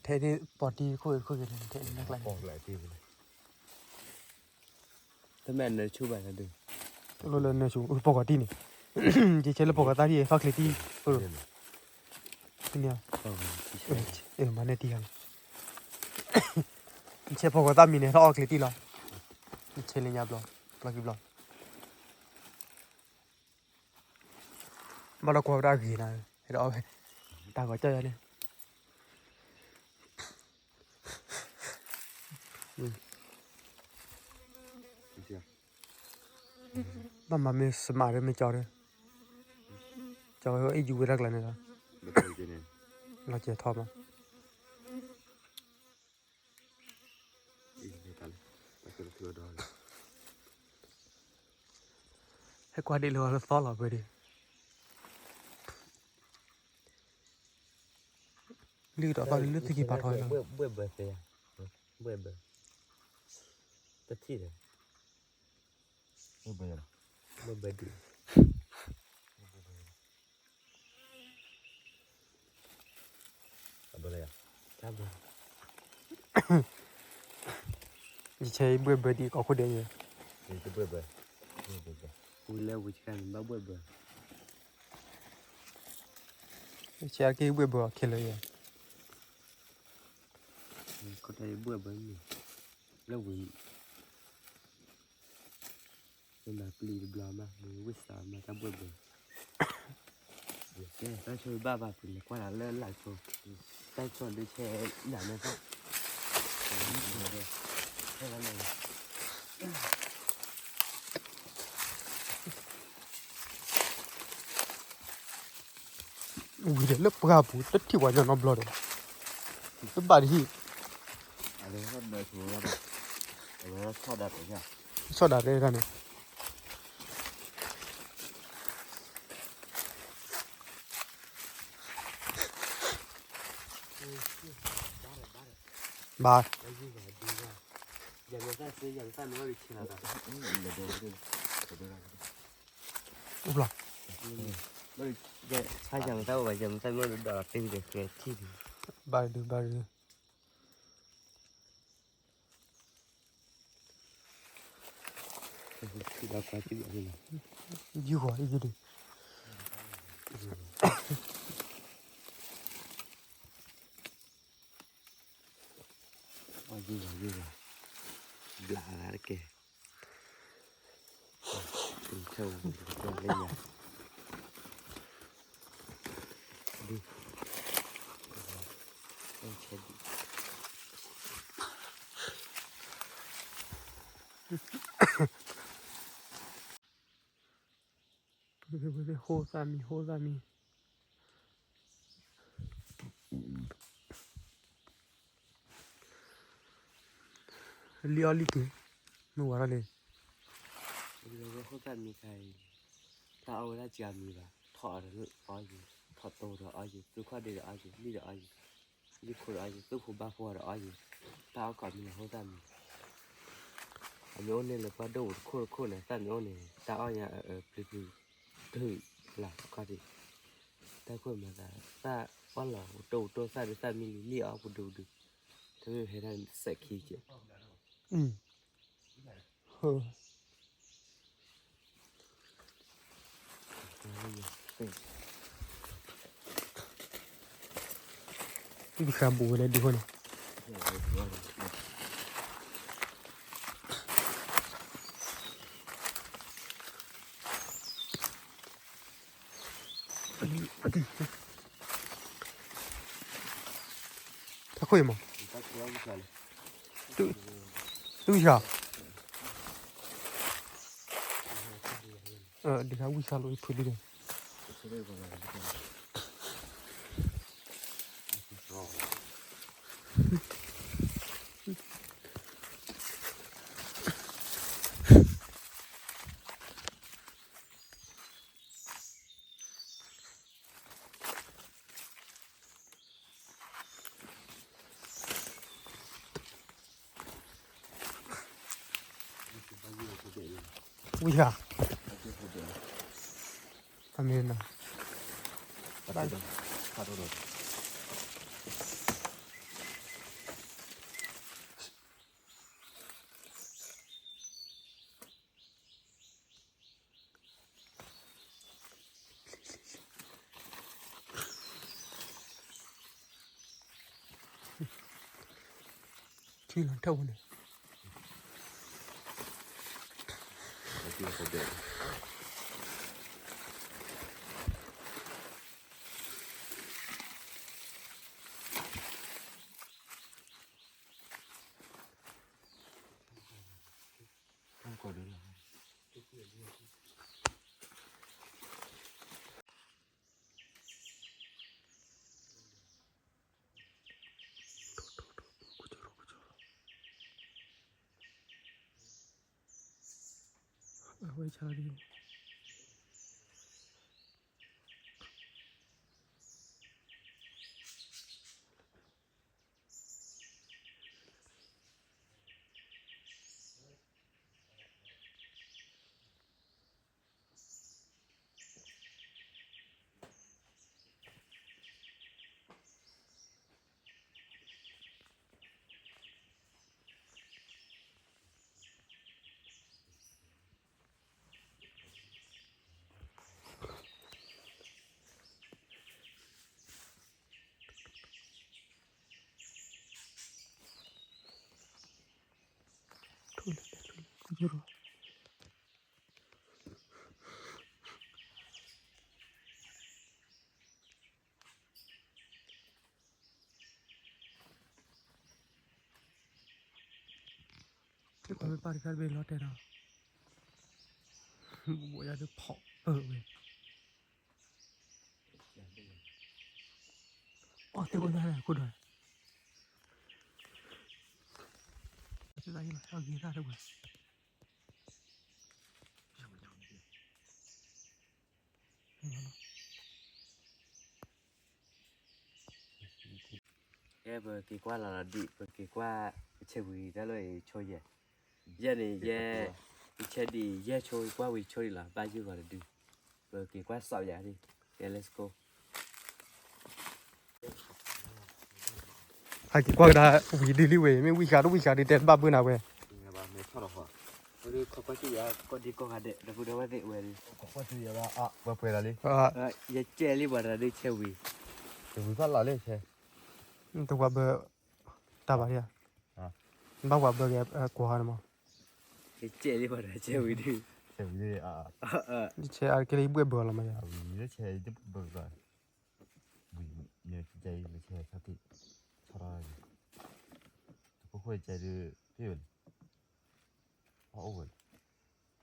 ထဲန့ၣ်ပီၤတံၢ်တခိၣ်တခိၣ်န့ၣ်, ထဲန့ၣ်နကျါန့ၣ်, တမ့ၢ်နၢဆူၣ်ဘၣ်လၢဒုး, လိၣ်လၢနၢဆူၣ် ပိာ်ခွါတံၢ်န့ၣ်, ယဆဲးလၢပိာ်ခွါသၣ်တံၢ် ထီၣ်ချ့တံၢ်, မၤန့ၢ်တံၢ်, ဆဲးပိာ်ခွါသၣ်မံၤန့ၣ် ထီၣ်အီၣ်ချ့တံၢ်လီၤ, ဆဲးလၢညါဘျီ, ဘျီက့ၤဘျီ ဘၣ်ဒီးကွၢ်ဝဲဒၣ်အဂ့ၤနၤ, ဟဲဒီးအီၣ်ဝဲ, တၢ်ဂီၤကၠီၣ်ယၤန့ၣ်, ဘၣ်မၤမ့ၢ်စမးဒီးမ့ၢ်ကၠီဒီး, ကၠီဝဲအ့ၣ်ယူၤဝဲတၢ်ကျါန့ၣ်လီၤ, လီၤကဲၤထီၣ်မး ဟဲကွၢ်ဒ်လၢအီၤလၢသီလီၤပှဲၤဒံး, လံကဒီးသီလၢသုက့ၤပာ်ထီၣ်လီၤ, ဘှဲၣ်ဘၢသ့ဧါ, ဘှဲၣ်ဘၢ, တထံၣ်ဒီး, ဘှဲၣ်ဘၢ, ဘှဲၣ်ဘၢဒံး ယဆဲးဘှဲၣ်ဘၢဒံးကီၢ်ခိၣ်ဒဲးယဲ, ဝံၤလၢဝံၤဆှၢန့ၣ်ဘၣ်ဘှဲၣ်ဘၢ, ယဆဲးက့ၤဘှဲၣ်ဘၢအီၤခဲလၢာ်ယဲ, ခိၣ်တၢ်ယဘှဲၣ်ဘၢန့ၣ်, လၢဝံၤ မ့ၢ်မၤပျံၤတဘျီမး မ့ၢ်ဝံၣ်စးမၤတၢ်ဘှဲၣ်ဘၢ, ကဲ တၢ်ဆိဘၣ်ဘၣ်ပူၤလဲၤကွၢ်လၢလၢ်ဆိ, တၢ်ဆိဒုးဆဲးနၤန့ၣ်သ့ၣ်, ဟဲလီၤန့ၣ် ဝံၤဒီးလၢပှၢ်ပူၤ တထံၣ်ပှၤညီနီတဘျီဒီး, တဘၣ်တဟံၣ်, ဆီၣ်ဒၣ်တၢ်န့ၣ်, ဘၣ်, ယၤမသၣ်စ့ ယၤမသၣ်မ့ၢ်အိၣ်ဒီးဆဲးလီၤသး, အိၣ်ဘျီ, ယဆါယၤမသၣ်အိၣ်ဘၣ် ယၤမသၣ်မ့ၢ်အိၣ်ဒီးဒီးတ့ၢ်ဒီးကဲထံၣ်ဒံး, ဘၣ်ဒုးဘၣ်ဒုး, ယုၢ်ဃီၤယုၢ်ဒုး, အီၣ်ယုၢ်ဂီၤယုၢ်ဂီၤ, ဘျးဂၤတက့ၢ်, ထဲလၢညါ, ဒုး, ဆဲးဒုး ဟိသၣ်မံ ဟိသၣ်မံ, လံၣ်အီၣ်လံၣ်က့ၤ, မ့ၢ်ဝဲဒၣ်လံ, ဟိသၣ်မံခါအံၤ, တၢ်အီၣ်ဝဲဒၣ်စှၤမံၤဘၣ်, ထီၣ်အီၤဒီးအီၣ်ယံၤ, ထီၣ်တိၤဒီးအီၣ်ယံၤ, သူၣ်ခီၣ်ဒ့ဒီးအီၣ်ယံၤ, လံၣ်ဒီးအီၣ်ယံၤ, လံၣ်ခိၣ်ဒီးအီၣ်ယံၤ, သူၣ်ဖိဘၣ်ဖိဒီးအီၣ်ယံၤ, တၢ်အီၣ်ကိးမံၤလၢဟိသၣ်မံၤ, အမ့ၢ်အိၣ်န့ၢ်လၢပှၢ်ဒိၣ်တခိၣ်တခိၣ်န့ၣ် သၣ်မံၤအိၣ်န့ၣ် တၢ်အီၣ်ညါအပျံၤပျံၤ, တုၤလၢခီၣ်ဒံး, တၢ်ခိၣ်မၤသး သၣ်အီၣ်လီၤ ပတိၢ်ပတိၢ်သၣ်ဒုး သၣ်မံလံ လံၣ်အီၣ်ပဒုးပဒုး, တမ့ၢ်ဟဲဒၣ်စဲးခံကဲး, ဒုးဃာ်ဘူးဝဲလၢဒုးဃိန့ၣ်, တၢ်ခိၣ်အံၤမး, တဝံၣ်ဆါ, ဒုးဃာ်ဝံၣ်ဆါလိာ်အံၤဖုးလံန့ၣ်, ဝံၣ်ဧါ, အမ့ၢ်နီၤ, ထံလီၤထၢၣ်ဝဲန့ၣ်, အဝဲဆါဒ် ထူလၢ ထူလၢ ကယိၤရၤ သ့ၣ်ခွါမ့ၢ်ပၢ်တခါတဘ့ၣ်လီၤတဲာ်ဒီး ဘိးဘိးယၤဒုးဖီၣ်အၢဝဲ အီၣ်သ့ၣ်ဝဲဒၣ်ခိၣ်ဒီး သ့ၣ်သၣ်ယံလီၤ ဟဲအီၣ်ဂ့ၤသၣ်တဝဲ ကဲ ပက့ၤကွၢ်လီၤလီၤဒံး ပက့ၤကွၢ် ပဆဲးဝံၤတၢ်လၢအံၤဆိယဲၢ် ယဲန့ၣ် ယဲ, ယဆဲးဒံး ယဲဆိ ကွၢ်ဝံၤဆိဒံးလီၤ ဘၣ်ယုၢ်ဂီၤတဒု, ပက့ၤကွၢ်စီယၤဒံး, ကဲ let's go. ဟဲက့ၤကွၢ်ကဒါ ဝံၤဒုလံဝဲ မ့ၢ်ဝံၣ်ဃာ်တဝံၣ်ဃာ်ဒု တဲတဘၣ်ဘၣ်နၤဝဲ, မ့ၢ်ထီၣ်ဒီးဃီ, ဝဲဒု ခီကွၢ်က့ၤယၤ ကီၢ်ဒံကီၢ်ဂၤဒဲး ဒီပုၢ်ဒီဝဲၢ်သ့ၣ်ဝဲဒု, ခီကွၢ်က့ၤယၤ ပှဲၤပှဲၤလီၤလံ, ယကဲလံပှၤတဂၤဒုဆဲးဝံၤ, ဝံၤဖးလီၤလံဆဲး, တဝၤဘၢ တၢ်ဘၣ်ယၤ, ဘၣ်ဝၤဘၢကဲကွၢ်ဟါန့ၣ်မး, ယကဲလံပှၤတဂၤဆဲးဝံၤဒု, ဆဲးဝံၤဒု, ယဆဲးအါတက့ၢ်လၢယဘှဲၣ်ဘၢအီၤလီၤမးယၤ, ဝံၤလၢဆဲးယဘှဲၣ်ဘၢအီၤ, ဝံၤမ့ၢ်ကဲလၢဆဲးဆၣ်ထံၣ်, ဆီထီၣ်, တခိၣ်ခိၣ်ယကဲဒု, ဖ့ၣ်ဝဲလံ, အအိၣ်ဝဲလံ,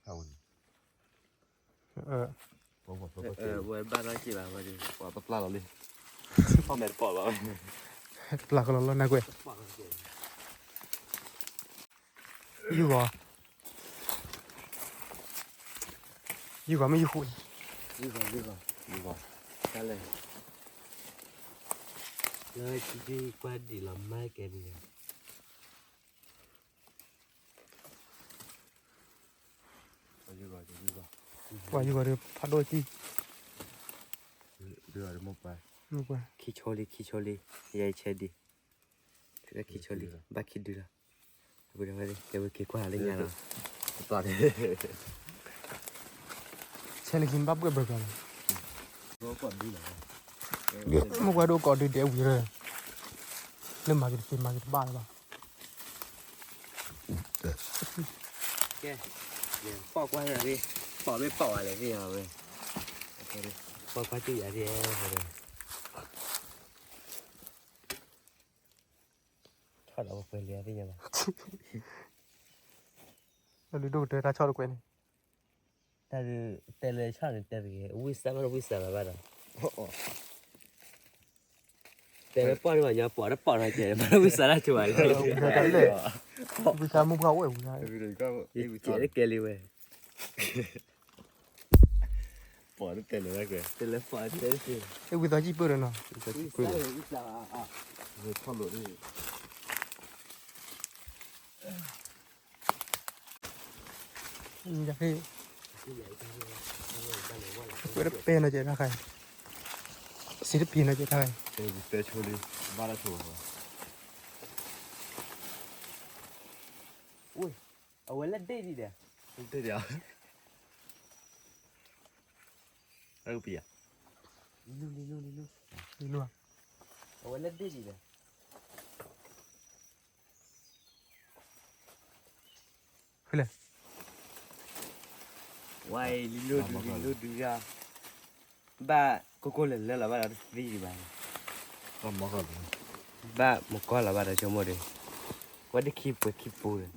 ဖးဝဲလံ, ဝဲဘၣ်ထီၣ်က့ၤဘၣ်ဝဲဒု, ပှၤပျၢ်လီၤလံ, ထီၣ်မဲာ်တပီၢ်ဘၣ်ဝဲ, ပျၢ်ကလီၤလီၤနကွဲး, ယုၢ်ဂီၤ, ယုၢ်ဂီၤမ့ၢ်ယုၢ်ဃိန့ၣ်, ယုၢ်ဂီၤ, ယုၢ်ဂီၤ, တၢ်လဲၣ်, လၢခံကွၢ်ဒံးလီၤမၢ်ကဲဒံး, ပှၤယုၢ်ဂီၤဒီးဖးဒိၣ်ကံၢ်, ခံဆိလံ ခံဆိလံ, ယဲဆဲးဒံး, ခံဆိလံ ဘၣ်ခံဒုလီၤ, ဝဲက့ၤကွၢ်လၢညါလီၤ, ဆဲးလၢခံဘၣ်ဘှဲၣ်ဘၢကီးလီၤ, မ့ၢ်ကွၢ်ဒိၣ်ကီးဒုဒဲးဝံၤရၢ, လၢမၤက့ၤတသ့မၤက့ၤတဘၣ်လၢၤဘၣ် ကဲ, ပီၣ်ကွၢ်န့ၣ်, ပီၣ်မ့ၢ်ပီၣ်ဝဲလဲၣ်သ့ၣ်ညါဝဲ, ပီၣ်ကွၢ်က့ၤယၤဒ်, ထီၣ်ဒီးပှဲၤလံသ့ၣ်ညါဘၣ်, လၢဒိၣ်ကတၢၢ်တၢ်ဆီၣ်တကွဲးန့ၣ်, တၢ်ဒုး, တဲလၢဆီၣ်န့ၣ်တဲတဂ့ၤ, ဝံၣ်စၢ်မ့ၢ်တဝံၣ်စၢ်လီၤဘၣ်ဒီး တဲလၢပီၢ်န့ၣ်ဘၣ်ညီ ပီၢ်တပီၢ်နီၤကဲး မ့ၢ်တဝံၣ်စၢ်တၢ်ဆိဘၣ်လၢ, ဝံသးမုၣ်ပှၢ်အိၣ်ဝဲ, ယကဲလၢကဲလံဝဲ, ပီၢ်တတဲလၢၤဘၣ်ကဲ, တဲလၢပီၢ်တဲတသ့, ဝံသးစံၣ်ပၢၢ်ဒီးနီၤ, ထီၣ်လိာ်, ဝဲတပဲနီၤကဲတၢ်ခါအံၤ, စံးတပံၤနီၤကဲတၢ်ခါအံၤ, တဲဆိလံ, ဘၣ်တၢ်ဆိဘၣ်, အဝဲလၢဒ့ၣ်ဒံးဒီး, ဒ့ၣ်ဒံး, အပံၤယၤ, လီၤ, အဝဲလၢဒ့ၣ်ဒံးဒီး ဖဲလဲၣ်, ဝါအံၤလံလိၣ်ဒုလံလိၣ်ဒုယၤ, ဘၣ်ကိၢ်ကိၢ်လၢလၢလီၤဘၣ်ဒီးတသံဒံးဘၣ်, ဘၣ်မကီၢ်လီၤဘၣ်ဒီးဆိကမိၣ်ဒီး, ဝဲတခံပှဲၤခံပူၤဒီး,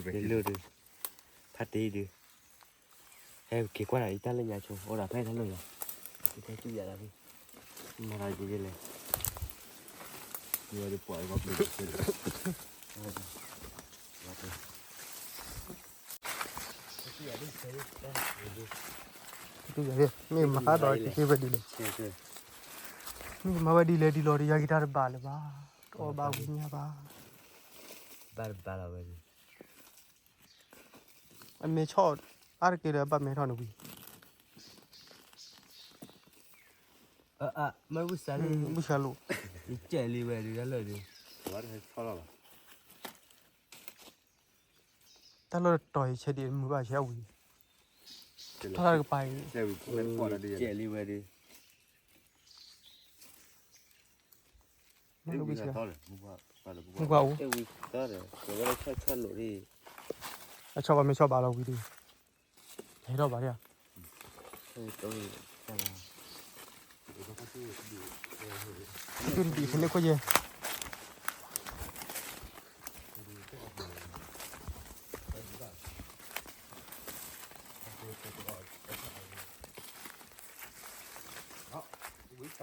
လံလိၣ်ဒု, ဖးတံၢ်ဒု ဟဲက့ၤကွၢ်ဒီးအံၤတၢ်လၢညါဆိ အိၣ်ဒီးဖဲတၢ်လၢညါ, ယတဲတူၢ်ယၤဒီး, မၤဒီးယလဲၣ်, ယဝဲဒ်ပှၤအံၤဘၣ်ပျံၤ, မ့ၢ်မၤဒီးက့ၤက့ၤဝဲဒ်လဲၣ်, မ့ၢ်မၤဝဲဒ်လဲၣ်ဒ်လဲၣ်ဒီး ယၤက့ၤတၢ်တဘၣ်လၢၤဘၣ်, တအီၣ်ဘၣ်ဝံၤညါဘၣ်, ဘၣ်တဘၣ်လီၤဝဲန့ၣ် အမဲာ်ဆီၣ်, အါတက့ၢ်ဒီးဘၣ်မဲာ်ထီၣ်န့ၣ်ဝံၤ, မ့ၢ်ဝံၣ်စၢ်လံ, ဝံၣ်စၢ်လိာ်, ယကဲလံဝဲဒုးတၢ်လၢာ်ဒုး, တၢ်လၢာ်တီၤအံၤဆဲးဒံးမုာ်ဘၣ်ဆဲးအဝံၤ, ထီၣ်တၢ်တကပၤအံၤ, ကဲလံဝဲဒုး မ့ၢ်ဝံၤစၢ်, မုၢ်ပှၢ်အိၣ်, အဆီၣ်ဘၣ်မ့ၢ်ဆီၣ်ဘၣ်လီၤဝံၤဒီး, ဟဲထီၣ်ဘၣ်ဒၣ်, တူၢ်တဒံးဖဲန့ၣ်ခွဲးယဲၢ် မ့ၢ်ဧါ, ဖဲ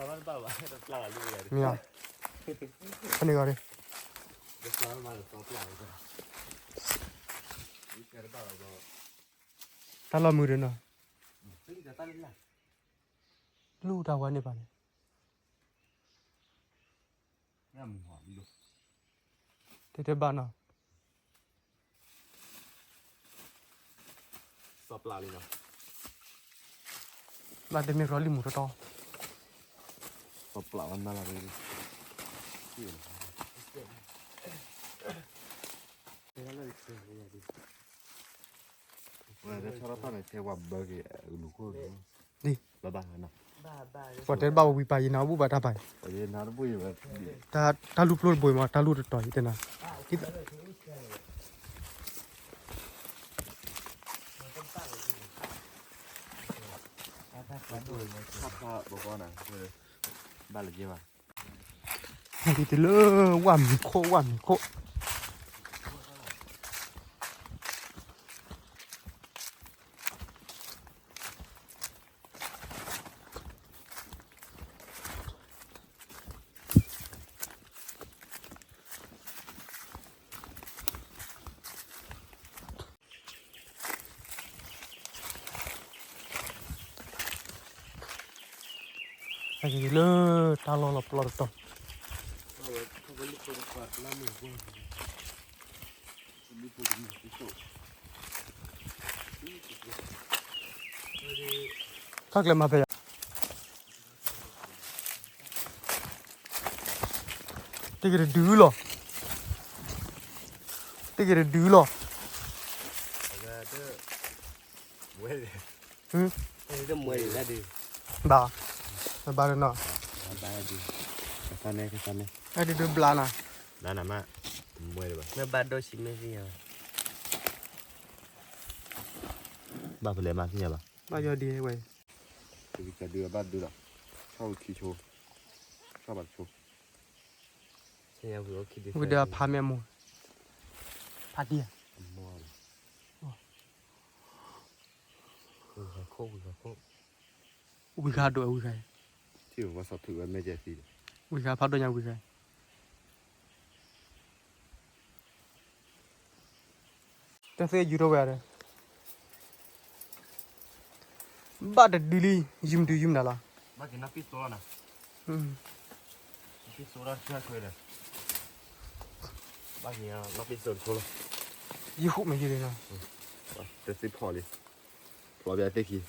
န့ၣ်ဂီၤဒီး, တၢ်လီၢ်မုာ်ဒီးနီၤ, လူၢ်တၢ်ဝါန့ၣ်ဘၣ်န့ၣ်, တဲတဲဘၣ်နီၤ, စီၤပျၢ်လံနီၤ, ဘၣ်တဲမ့ၢ်ရီလံမူတတီ, စီၤပျၢ်ဝဲမၤလီၤ, ဝဲတဆီထီၣ်ဖၣ်န့ၣ် ဆဲးဝဲဘၢက့ၤအလူၤခိၣ်, ဒ်, ဘၣ်ဘၣ်နီၤ, ပှၤတဲဘၣ်ဝံပာ်ယနၤဘူၣ်ဘၣ်တၢ်ပာ်, တၢ်လူၢ်ပျိတဘိမး တၢ်လူၢ်တတီၤယတဲနၤ, ဘၣ်လၢက့ၤဘၣ်, ဟဲက့ၤတုၤလၢဝၣ်မံၤခိၣ် ဝၣ်မံၤခိၣ်, ဟဲက့ၤလၢတၢ်လီၢ်လီၤပျီတတီၤ, ခါကျဲမၤဖဲယၤ တက့ၤတဒုလီၤ, တက့ၤတဒုလီၤ, ဘၣ်, ဘၣ်ဒီးနီၤ, အဲဒုးဒုးဘျါနၤ, ဘၣ်ဒိၣ်ဆံမ့ၢ်သ့ၣ်ညါ, ဘၣ်ဖဲလဲၣ်မၤသ့ၣ်ညါဘၣ်, ဘၣ်ယီၤဒ်ဝဲ ဒုးဘၣ်ဒုးလီၤ, ဆီၣ်ဝံၤခံဆိ, ဆီၣ်ဘၣ်တဆိ, ဝံၤဒီးအဖးမ့ၢ်အမိၢ်, ဖးတံၢ်ဧါ, ဝံၤခါဒိၣ်ဝံၤခါ, ဝံၤခါဖးဒိၣ်ညါဝံၤခါ တၢ်သ့ယူၤထီၣ်ဝဲဒီး, ဘၣ်တဒုလံ, ယုမ်ၢ်တုၤယုမ်ၢ်နၤလီၤ, ဘၣ်က့ၤနီၢ်ပံၣ်စိလီၤနၤ, ပံၣ်စိလီၤဆၢခွဲဒီး, ဘၣ်က့ၤနီၢ်ပံၣ်စိတဆိလီၤ, ယဟူးမ့ၢ်ယုၤလံနီၤ, တသ့ဖီၣ်လံ, ဖျီဘၣ်သ့ၣ်ခံ လံ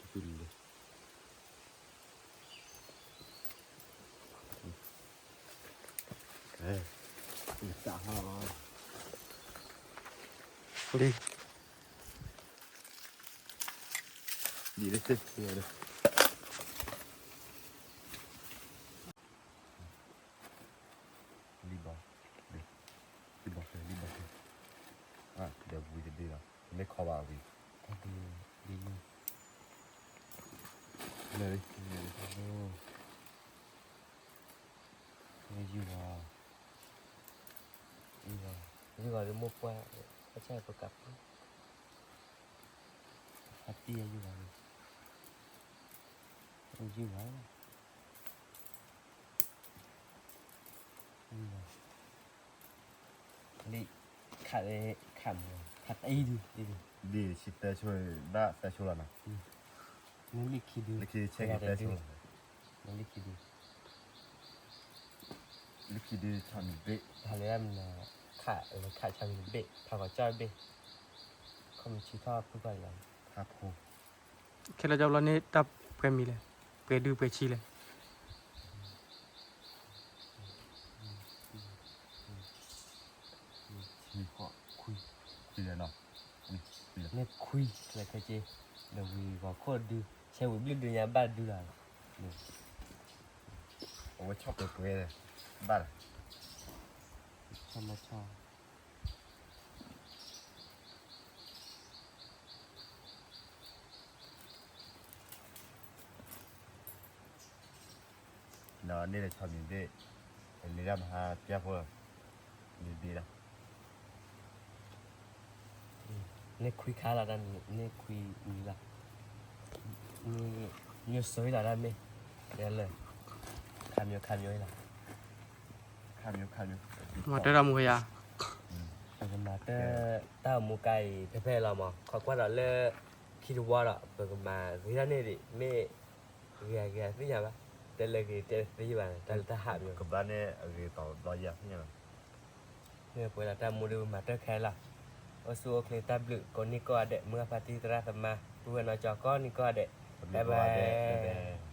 ဘီ, လံဘီဖဲ, လံဘီဖဲ, ဒီးဝံၤတဒုလီၤ, မ့ၢ်ခီဘၣ်ဝံၤ, လံ, ယုၢ်ဂီၤ, ယုၢ်ဂီၤ, ယုၢ်ဂီၤဒီးမိၢ်ပှၢ်, အဆၢပကးပူၤ, အတံၢ်ယုၢ်ဂီၤ, ယုၢ်ဂီၤ လံ, ခးလၢ, ခးမူ, ခးတအံၤဒု, ဒ်ဆံသၢဆိ, ဘၣ်သၢဆိလီၤနီၤ, လၢလံခံဒု, လၢခံဆဲက့ၤသၢဆိလီၤ, လၢလံခံဒု, လၢခံဒုဆီမံၤဘ့ၣ်, တၢ်လၢမနုၤ, ခးလၢခးဆီမံၤတဘ့ၣ်, ဖးကီၤကၠီတဘ့ၣ်, ခီမ့ၢ်ဆံထီၣ်ဖုကီၢ်လီၤ, ဖးဖိ ခဲလၢာ်ကၠီဘျီန့ၣ် တၢ်ပှဲၤမံၤလဲၣ်, ပှဲၤဒုပှဲၤဆံလဲၣ်, ခွံလဲၣ်နီၤ, န့ၣ်ခွံလဲၣ်ခဲက့, ဒီးဝံၤဂီၤခိၣ်ဒု, ဆဲးဝံၤဘျုးဒုညါဘၣ်ဒုလီၤ, အဝဲဆီၣ်ပှဲၤပှဲၤ, ဘၣ်လီၤ, ဆီၣ်မဆီၣ် နီၢ်န့ၣ်လၢဆီမံၤဘ့ၣ်, လၢဒၣ်မဟါပျၢ်ဖိ, မံၤဘ့ၣ်လီၤ, န့ၣ်ခွံခါလီၤ, န့ၣ်ခွံမံၤလီၤ, ညိၣ်စိလီၤဒၣ်မ့ၢ်, လၢ, ခါမၠိခါမၠိလီၤ, ခါမၠိခါမၠိ, မၤတၢ်တၢ်မူဝဲယၤ, ပကမၤတၢ်တၢ်မူကါအံၤ ဖဲဖဲလီၤမး, ခီကွၢ်ဒီးလၢ, က ခံတဝီဒီး ပကမၤဂ့ၤတၢ်န့ၣ်ဒံး မ့ၢ်ဂ့ၤဂ့ၤသ့ၣ်ညါဘၣ်, တဲလၢဂ့ၤတဲသ့ဘၣ် တၢ်လၢတၢ်ဟးမ့ၢ် ကဘၣ်န့ၣ်အဂ့ၤတီဘျီယၤသ့ၣ်ညါဘၣ်, မ့ၢ်ပှဲၤလီၤတၢ်မူဒုး ပမၤတၢ်ခဲလၢာ်, အိၣ်ဆူၣ်အိၣ်ချ့တၢ်ဘျုးကိးနံၣ်ကိးဂၤဒဲး မုၢ်ဂၢ်ဖါတံၢ်သရၣ်သမါ ပုၢ်ဝဲၢ်နီၢ်ကၠီကိးနံၣ်ကိးဂၤဒဲး, ဘၣ်ဘၣ်.